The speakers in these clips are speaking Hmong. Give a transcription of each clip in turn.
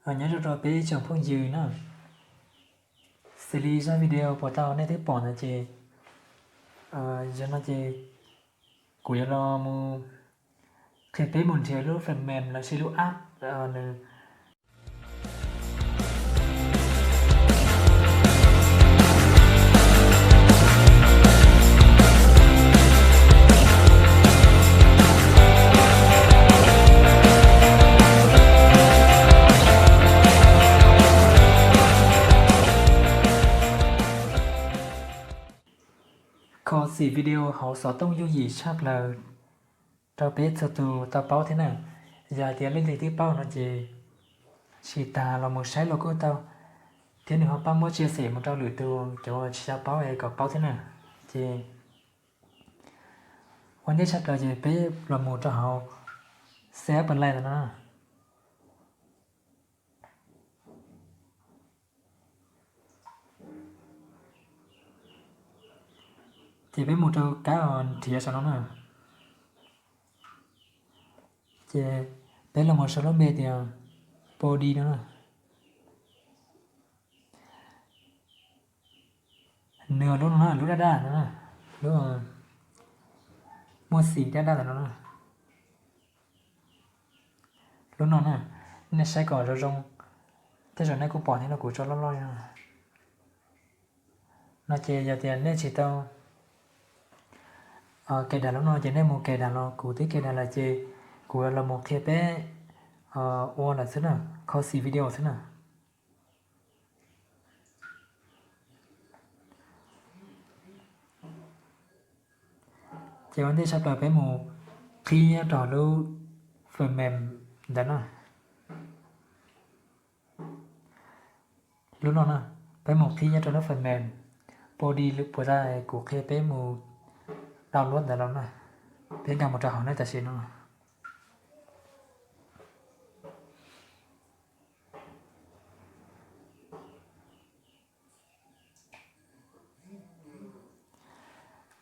Nyob zoo rau peb ib tsoom phooj ywg na, xws li zaj video puas tau nej twb pom ntawd ces, yog no ces kuv yuav los mus qhia peb mus nrhiav lub phần mềm los sis lub app nws kho xim video hauv xov tooj yooj yim tshaj plaws rau peb txhua tus tau paub thiab na. Yog hais tias leej twg twb paub no ces tsis tas los mus saib los kuj tau, thiab nws ho pab muab chia sẻ mus rau lwm tus cov uas tsis tau paub es kom paub thiab na. Ces ua ntej tshaj plaws ces peb los mus rau hauv C F Play ntawm no. Ces peb mus rau kab nrhiav saum no na. Ces peb los mus sau lub npe tias Podi no na. Nws lub no na, lub daj daj no na, lub muaj xim daj daj ntawm no na. Lub no na, nej saib kom zoo zoo, tej zaum nej kuj pom thiab no, kuv tso loj loj li no. No ces yog tias nej tsis tau cài đặt lub no ces nej mus cài đặt los, kuv twb cài đặt lawm ces kuv los mus qhia peb ua lawm xwb na, kho xim video xwb na. Ces ua ntej tshaj plaws peb mus qhib nyob rau lub phần mềm ntawd na. Lub no na, peb mus qhib nyob rau lub phần mềm Podi lub puas tas kuv qhia peb mus download ntawd los na. Peb nkag mus rau hauv na tam sim no.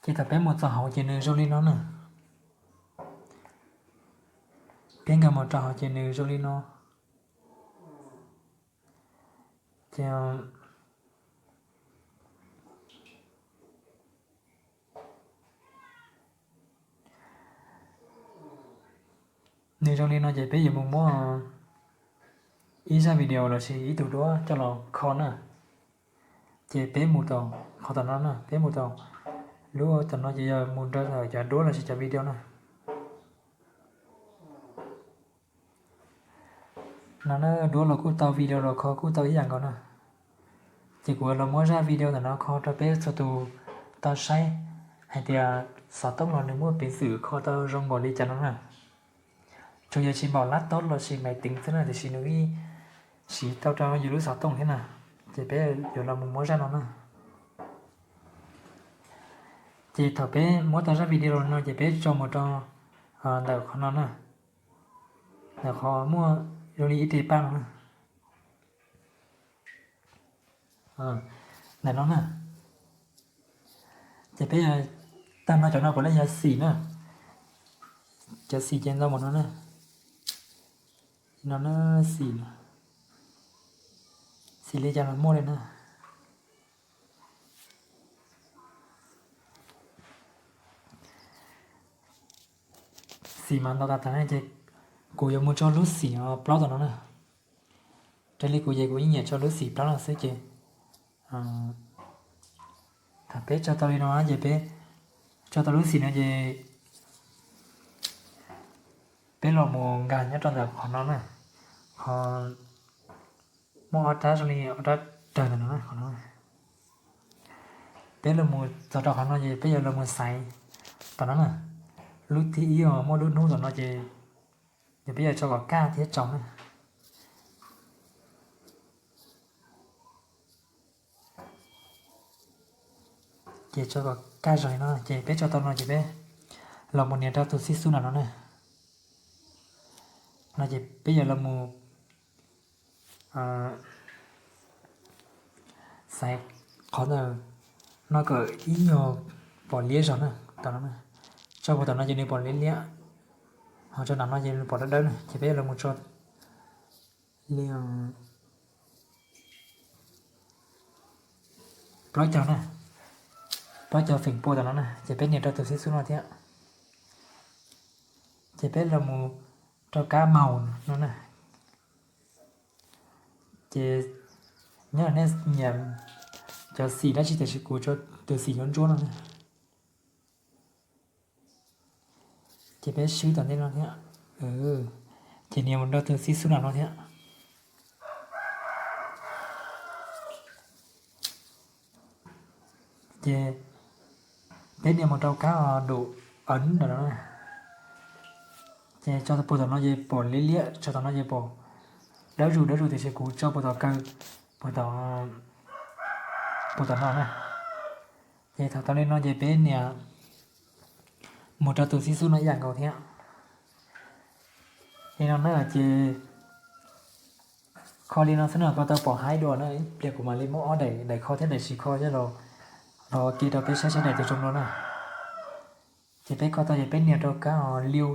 Ces thaum peb mus txog hauv ces nws zoo li no na. Peb nkag mus rau hauv ces nws zoo li no. Ces nws zoo li no ces peb yuav mus muab ib zaj video los sis ib tug duab coj los kho na. Ces peb mus tau qhov tom no na, peb mus tau lub tom no ces yog mus nrog cov duab los sis cov video na. No na, duab los kuj tau, video los kho kuj tau ib yam nkaus na. Ces kuv los muab zaj video ntawm no kho rau peb txhua tus tau saib hais tias xov tooj los nws muaj peev xwm kho tau zoo npaum li cas no na. Tsuas yog tsis npaum laptop los sis máy tính xwb na, tiam sis nws yeej siv tau rau yus lub xov tooj thiab na. Ces peb yuav los mus muab zaj no na. Ces thaum peb muab tau zaj video los no ces peb tso mus rau ntawm qhov no na. Ntawm qhov muaj zoo li ib re paj no na. Ntawm no na. Ces peb tag no cov no puav leej yog xim na. Cov xim ces ntau mus no na. No na, xim, xim li cas los muaj li na. Xim mas ntau tas tas na ces kuv yuav mus tso lub xim plaub tom no na. Raws li kuv ces kuv yeej nyiam tso lub xim plaub no xwb ces thaum peb tso tau li no ces peb tso tau lub xim no ces peb los mus nkag nyob rau ntawm qhov no na, qhov muaj ob rab zoo li ob rab rawg ntawm no na, qhov no. Peb los mus txog rau qhov no ces peb yuav los mus xaiv tom no na. Lub thib ib uas muaj lub hnub tom no ces peb yuav tso kom kaj thiab tsaus na. Ces tso kom kaj zog no ces peb tso tau no ces peb los mus nias rau tus xib xub no no na. No ces peb yuav los mus xaiv qhov ntawm no kom ib nyuag pom liab zog na, tom no na. Tso puas tom no ces nws pom liab liab, ho tso nram no ces nws pom dawb dawb na, ces peb yuav los mus tso li plaub caug na, plaub caug feem pua tom no na, ces peb nias rau tus xib xub no thiab. Ces peb los mus rau kab maus no na. Ces nyob nej nyiam cov xim dab tsi tiam sis kuv tso tus xim ntsuab ntsuab no na. Ces peb swb tom ntej no thiab. Ces nias mus rau tus xib xub no no thiab. Ces peb nias mus rau kab dum ấn ntawm no na. Ces tso puag tom no ces pom liab liab, tso tom no ces pom dawb zuj dawb zuj tiam sis kuv tso puag tom kaw, puag tom, puag tom no na. Ces thaum tau li no ces peb nias mus rau tus xib xub no ib yam nkaus thiab. Li no na ces kho li no xwb no koj tau pom haib dua na, ib pliag kuv mam li muab ob daim, daim kho thiab daim tsis kho coj los, los ua ke rau peb saib sawv daws tau zoo no na. Ces peb kho tau ces peb nias rau kab liu